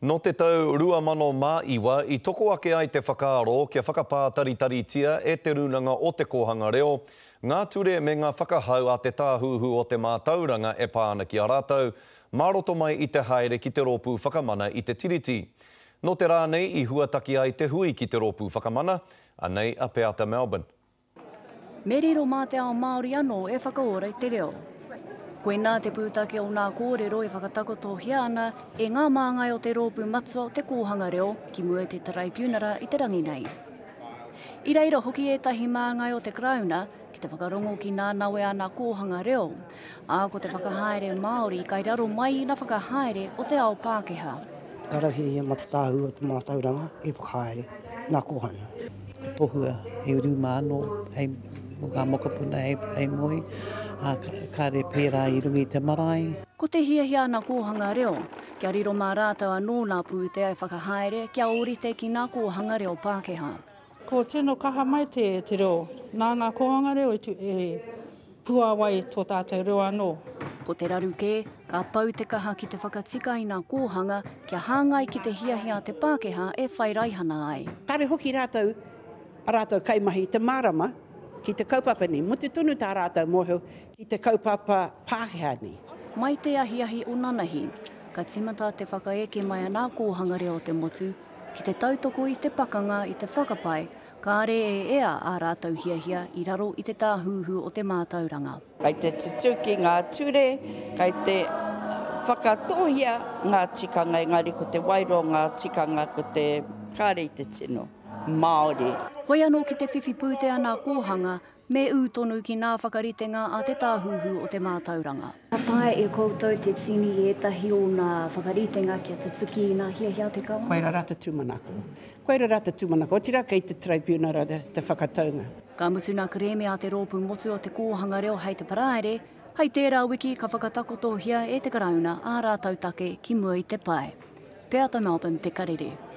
Nō te tau 2009 i toko ake ai te whakaaro kia whakapātaritaritia e Te Rūnanga o Te Kōhanga Reo ngā ture me ngā whakahau a Te Tāhuhu o Te Mātauranga e pā ana ki a rātou, mā roto mai i te haere ki Te Rōpū Whakamana i Te Tiriti. Nō te rā nei i huataki ai te hui ki Te Rōpū Whakamana, anei a Peata Melbourne. Me riro mā te ao Māori anō e whakaora i te reo. Koinā te pūtake o nā kōrero e whakatakotohia ana e ngā māngai o te rōpū matua o te kōhanga reo ki mua i te Taraipiunara i te rangi nei. I reira hoki ētahi māngai o te Karauna ki te whakarongo ki nā nawe a nā kōhanga reo, ā, ko te whakahaere Māori kai raro mai i nā whakahaere o te ao Pākehā. Ka rahi a Matataahu o te mātauranga e whakahaere nā kōhanga. Ka tohua he rūma anō hei mō ngā mokopuna hei moe, ā, kāre pērā i runga i te marae. Ko te hiahia nā kōhanga reo, kia riro mā rātou anō nā pūtea e whakahaere kia ōrite ki nā kōhanga reo Pākehā. Ko tino kaha mai te te reo, nā ngā kōhanga reo e puāwai tō tātou reo anō. Ko te raru kē, ka pau te kaha ki te whakatika i nā kōhanga kia hāngai ki te hiahia a te Pākehā e whai raihana ai. Kāre hoki rātou, a rātou kaimahi i te mārama ki te kaupapa nei, mutu tonu tā rātou mōhio ki te kaupapa Pākehā nei. Mai te ahiahi o nanahi, ka tīmata te whakaeke mai a nā kōhanga reo o te motu ki te tautoko i te pakanga i te whakapae kāre e ea ā rātou hiahia i raro i te tāhuhu o te mātauranga. Kei te tutuki ngā ture, kei te whakatōhia ngā tikanga engari ko te wairua o ngā tikanga ko te kāre i te tino Māori. Hoi anō ki te whiwhi pūtea nā kōhanga Me ū tonu ki nā whakaritenga a Te Tāhuhu o te Mātauranga. Ka taea e koutou te tini i ētahi o nā whakaritenga kia tutuki i nā hiahia a te Kawana? Koira rā te tūmanako. Koira rā te tūmanako. Otirā kei te Taraipiunara te whakataunga. Ka mutu nā kerēme a te Rōpū Motu o Te Kōhanga Reo hei te Paraire, hei tērā wiki ka whakatakotohia e te Karauna ā rātou take ki mua i te pae. Peata Melbourne Te Karere.